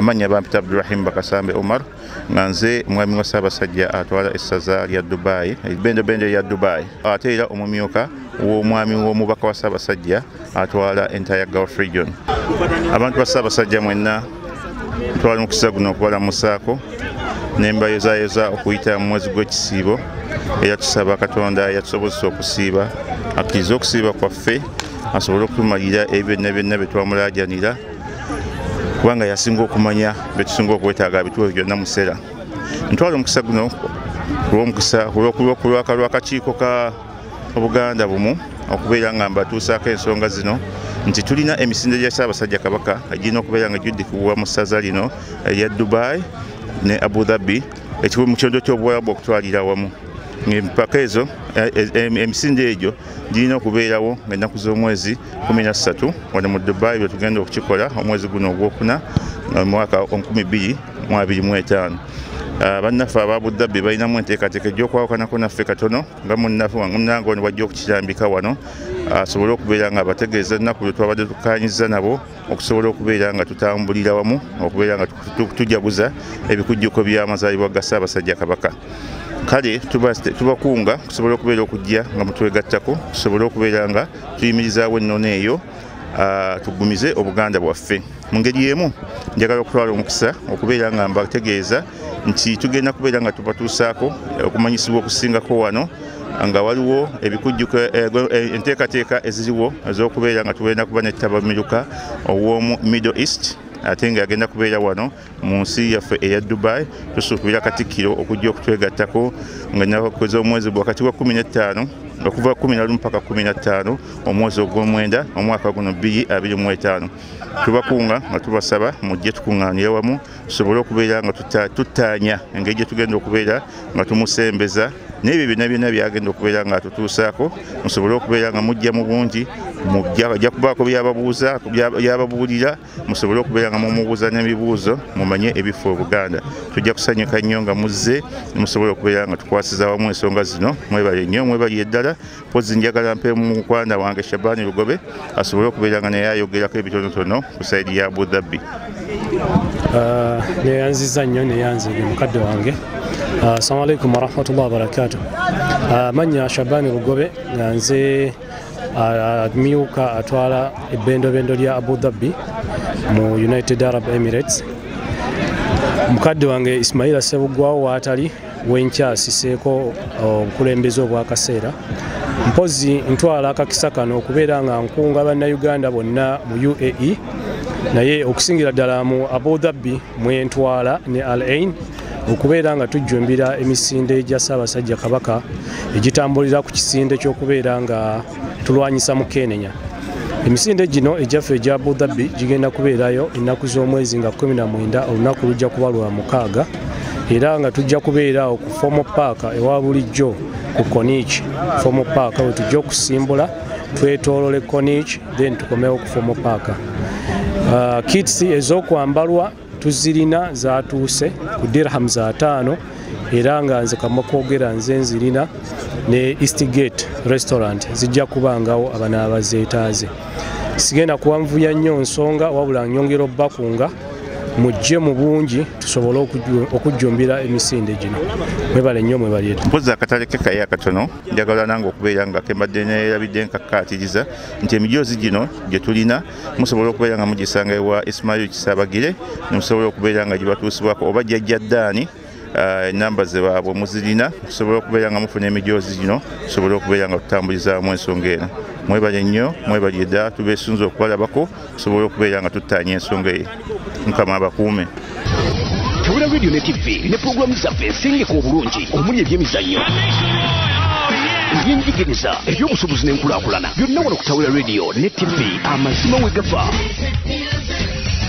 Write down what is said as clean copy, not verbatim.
Amannya bampita Abdurahim Bakasambe Omar, nga nze mwami wa Ssaabasajja atwala essaza lya Dubai, ebbendobendo lya Dubai, ate era omumyuka w'omwami w'omubaka wa Ssaabasajja atwala entire Gulf region. Abantu ba Ssaabasajja mwenna ntwala omukisa guno okubalamusaako ne mbayozayoza okuyita mu mwezi gw'ekisiibo, era tusaba Katonda yatusobozesa okusiiba, akkirize okusiiba kwaffe, asobole okutumalira ebyo byonna byonna bye twamulaajanira, kubanga yasinga okumanya bye tusinga okwetaaga bituwe byonna mu sera. Ntwala omukisa guno olw'omukisa lw'akakiiko ka Obuganda bumu okubeera nga mbatuusaako ensonga zino nti tulina emisinde gya Ssaabasajja Kabaka egirina okubeera nga gijjudikibwa mu ssaza lino erya Dubai ne Abu Dhabi, ekibuga mu kyondo ky'Obuwarabu okutwalira awamu. Empaka ezo, emisinde egyo girina okubeerawo ng'ennaku z'omwezi 13 wano mu Dubai bwe tugenda okukikola omwezi guno ogwokuna mu mwaka 2025. Bannaffe aba Abu Dhabi balinamu enteekateeka egy'okwawukanako naffe katono nga munnaffe munnange ono bw'ajja okukirambika wano asobole okubeera nga abategeeza ennaku lwe twabadde tukkaanyizza nabo okusobola okubeera nga tutambulira wamu okubeera nga tujaguza ebikujjuko by'amazaalibwa ga Ssaabasajja Kabaka. Kale tubakunga kusobola okubeera okujja nga mutwegattako tusobole okubeera nga tuyimirizaawo ennono eyo, tugumize Obuganda bwaffe. Mu ngeri y'emu njagala okutwala omukisa okubeera nga mbategeeza nti tugenda kubeera nga tubatuusaako okumanyisibwa okusingako wano nga waliwo ebikujjuko, enteekateeka eziriwo ez'okubeera nga tugenda kuba n'ettabamiruka ow'omu Middle East, ate nga agenda kubeera wano mu nsi yaffe eya Dubai. Tusuubira Katikkiro okujja okutwegattako nga ennaku z'omwezi wakati wa 15 okuva 11 mpaka 15 omwezi ogw'omwenda omwaka guno 2025. Tubakunga nga tubasaba mujje tukuŋŋaanire wamu tusobole okubeera nga tuttaanya engeri gye tugenda okubeera nga tumusembeza n'ebyo byonna byonna byagenda okubeera nga atutuusaako, musobole okubeera nga mujja mu bungi, ajja kubaako byababuuza byababuulira, musobole okubeera nga mumubuuza n'ebibuuzo mumanye ebifo Obuganda. Tujja kusanyuka nnyo nga muzze musobole okubeera nga tukwasiza wamu ensonga zino. Mwebale nnyo, mwebaliye ddala. Mpozi njagala mpe mukwanda wange Shabani Lugobe asobole okubeera nga naye ayogerako ebitonotono ku sayidi ya Abu Dhabi. Neyanziza nnyo, neyanzige mukadde wange. Assalamu alaikum warahmatullahi wabarakatuh. Mannya Shabani Lugobe, nga nze amyuka atwala ebbendobendo lya Abu Dhabi mu United Arab Emirates. Mukadde wange Ismaila Ssebuggwawo waatali wenkyasiseeko obukulembeze obwakaseera. Mpozi ntwala akakisa kano okubeera nga nkunga bannayuganda bonna mu UAE, naye okusingira ddala mu Abu Dhabi mwentwala ne Al Ain, okubeera nga tujjumbira emisinde gya Ssaabasajja Kabaka egitambulira ku kisinde ky'okubeera nga tulwanyisa mukenenya. Emisinde gino egyaffe egya Abu Dhabi gigenda kubeerayo ennaku z'omwezi nga 19, olunaku lujja kuba lwa mukaaga, era nga tujja kubeera ku Formal Park ewa bulijjo ku Corniche. Formal Park we tujja okusimbula twetoolole Corniche, then tukomewo ku Formal Park. Kits ez'okwambalwa tuzirina, zatuuse ku dirham za 5, era nga nze kamakwogera nze nzirina ne Eastgate Restaurant zijja kubangawo abanaaba zeetaaze. Sigenda kuwanvuya nnyo nsonga, wabula nyongera obbakunga mujje mu bungi tusobole okujjumbira emisinde gino. Mwebale nnyo, mwebale. Mpozi akatale ke kaye akatono, njagala nange okubeera nga kembadde neerabidde nkakkaatiriza nti emijoozi gino gye tulina musobola okubeera nga mugisanga ewa Ismail Kisabagire, ne musobola okubeera nga gibatuusibwako oba Jjajja Ddaani, enamba ze baabwe muzirina, musobola okubeera nga mufuna emijoozi gino, tusobole okubeera nga tutambulizaamu ensonga eno. Mwebale nnyo, mwebale ddala, tubeesunze okubalabako tusobole okubeera nga tuttaanya ensonga eyo. Mukama abakuume. Tawera Radio ne TV ne pulogulaamu zaffe ensengeka obulungi omuli ebyemizannyo, ebyenjigiriza, ebyobusuubuzi n'enkulaakulana, byonna wano ku Tawera Radio ne TV, amazima we gava.